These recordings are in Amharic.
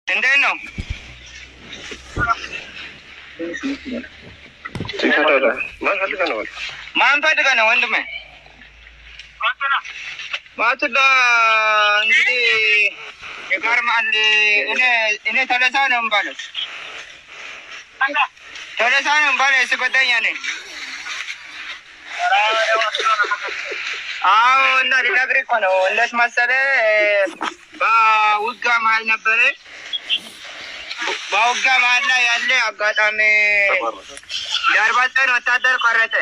እንዴት ነው? ማን ፈልገህ ነው ወንድሜ? ማቱላ እንግዲህ ይገርማል። እኔ ተለሳ ነው የምባለው፣ ተለሳ ነው የምባለው። የእሱ ጓደኛ ነኝ። አዎ፣ እና ልነግርህ እኮ ነው። እንዴት መሰለህ፣ በውጋ መሀል ነበረ። በውጋ መሀል ላይ ያለ አጋጣሚ የአርባፀን ወታደር ቆረጠ።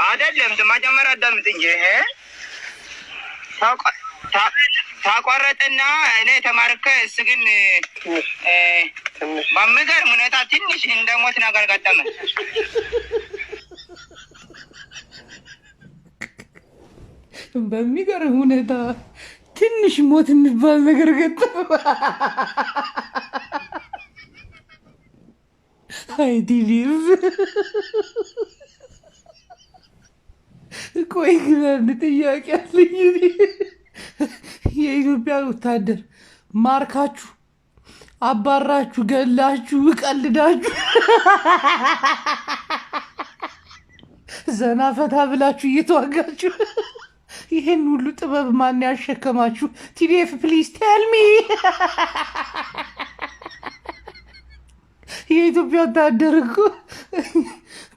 አይደለም፣ መጀመሪያ አዳምጥ እንጂ። ታቋረጥና እኔ ተማርከ፣ እሱ ግን በሚገርም ሁኔታ ትንሽ እንደ ሞት ነገር ገጠመ። በሚገርም ሁኔታ ትንሽ ሞት የሚባል ነገር ገጠመ። አይ TDF። ቆይ ግን አንድ ጥያቄ አለኝ። የኢትዮጵያ ወታደር ማርካችሁ፣ አባራችሁ፣ ገላችሁ፣ ቀልዳችሁ፣ ዘና ፈታ ብላችሁ እየተዋጋችሁ ይህን ሁሉ ጥበብ ማን ያሸከማችሁ? TDF, please tell me። የኢትዮጵያ ወታደር እኮ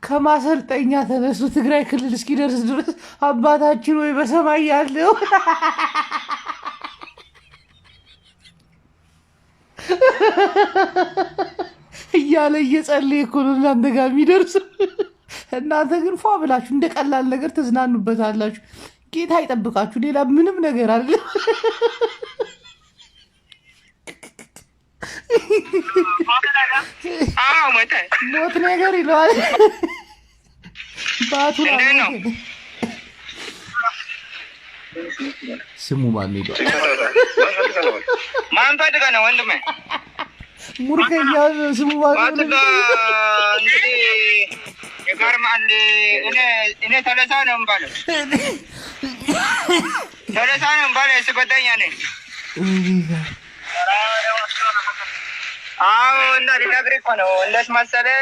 ከማሰልጠኛ ተነስቶ ትግራይ ክልል እስኪደርስ ድረስ አባታችን ወይ በሰማይ ያለው እያለ እየጸለየ እኮ ነው እናንተ ጋር የሚደርስ። እናንተ ግን ፏ ብላችሁ እንደ ቀላል ነገር ትዝናኑበታላችሁ። ጌታ ይጠብቃችሁ። ሌላ ምንም ነገር አለ። ሞተ። ሞት ነገር ይለዋል። ባቱ እንዴት ነው? ስሙ ማን ይለዋል? ማን ፈልገህ ነው ወንድሜ? ሙርከኛ ስሙ ማን? ማቱላ እንግዲህ ይገርማል። እኔ ተለሳ ነው የምባለው፣ ተለሳ ነው የምባለው። የእሱ ጓደኛ ነኝ። አዎ፣ እና ልነግርህ እኮ ነው። እንዴት መሰለህ፣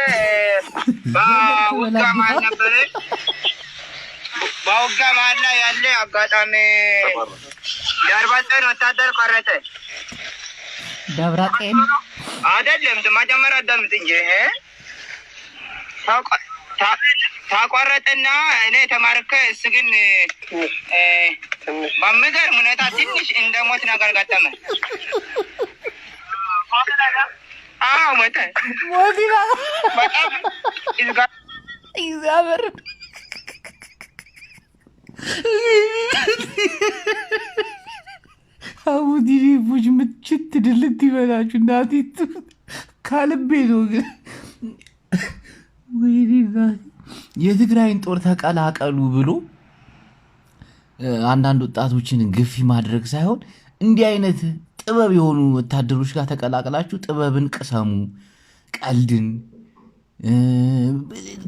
በውጋ መሀል ነበረ። በውጋ መሀል ላይ ያለ አጋጣሚ የአርባፀን ወታደር ቆረጠ። ደብረጤን። አይደለም፣ መጀመሪያ አዳምጥ እንጂ። ታቋረጥና እኔ ተማርከ፣ እሱ ግን በሚገርም ሁኔታ ትንሽ እንደ ሞት ነገር ገጠመ። አዎ ሞተ። ሞት ይላል። በጣም እግዚአብሔር። አቡ TDF ኦች ምችት ድልት ይበላችሁ። እናቴ ካልቤ ነው ግን ወይኔ እናቴ። የትግራይን ጦር ተቀላቀሉ ብሎ አንዳንድ ወጣቶችን ግፊ ማድረግ ሳይሆን እንዲህ አይነት ጥበብ የሆኑ ወታደሮች ጋር ተቀላቅላችሁ ጥበብን ቅሰሙ፣ ቀልድን።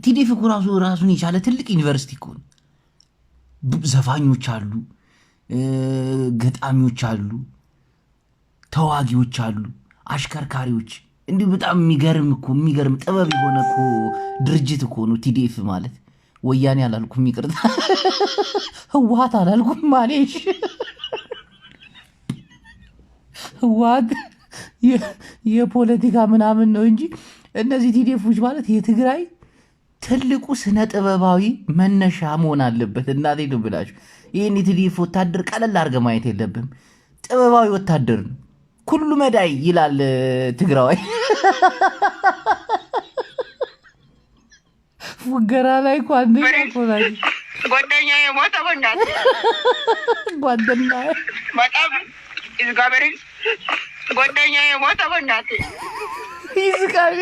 TDF እኮ ራሱ ራሱን የቻለ ትልቅ ዩኒቨርሲቲ እኮ ነው። ዘፋኞች አሉ፣ ገጣሚዎች አሉ፣ ተዋጊዎች አሉ፣ አሽከርካሪዎች። እንዲሁ በጣም የሚገርም እኮ፣ የሚገርም ጥበብ የሆነ እኮ ድርጅት እኮ ነው TDF ማለት። ወያኔ አላልኩም፣ ይቅርታ፣ ህወሓት አላልኩም። ማሌሽ ህወሓት የፖለቲካ ምናምን ነው እንጂ እነዚህ TDF ኦች ማለት የትግራይ ትልቁ ስነ ጥበባዊ መነሻ መሆን አለበት። እናቴ ነው ብላችሁ ይህን የ TDF ወታደር ቀለል አድርገህ ማየት የለብም። ጥበባዊ ወታደር ነው። ኩሉ መዳይ ይላል ትግራዋይ። ፉገራ ላይ እኮ አንደኛ እኮ ናቸው። ጓደኛዬ ሞተ። በእናትህ። ጓደኛ በጣም እግዚአብሔርን ጓደኛዬ ሞተ። በእናትህ። ይስቃል።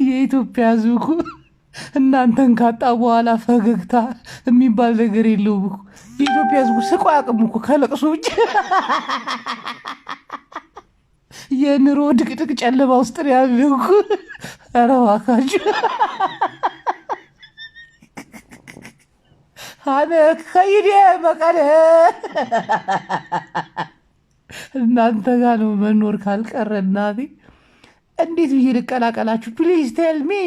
የኢትዮጵያ ሕዝብ እኮ እናንተን ካጣ በኋላ ፈገግታ የሚባል ነገር የለውም እኮ። የኢትዮጵያ ሕዝብ ስቆ አያውቅም እኮ ከለቅሶ ውጭ። የኑሮ ድቅድቅ ጨለማ ውስጥ ነው ያለው እኮ። ኧረ እባካችሁ። ኣነ ክኸይድ እየ መቀለ። እናንተ ጋ ነው መኖር ካልቀረ እናቴ እንዴት ብዬ ልቀላቀላችሁ? Please tell me.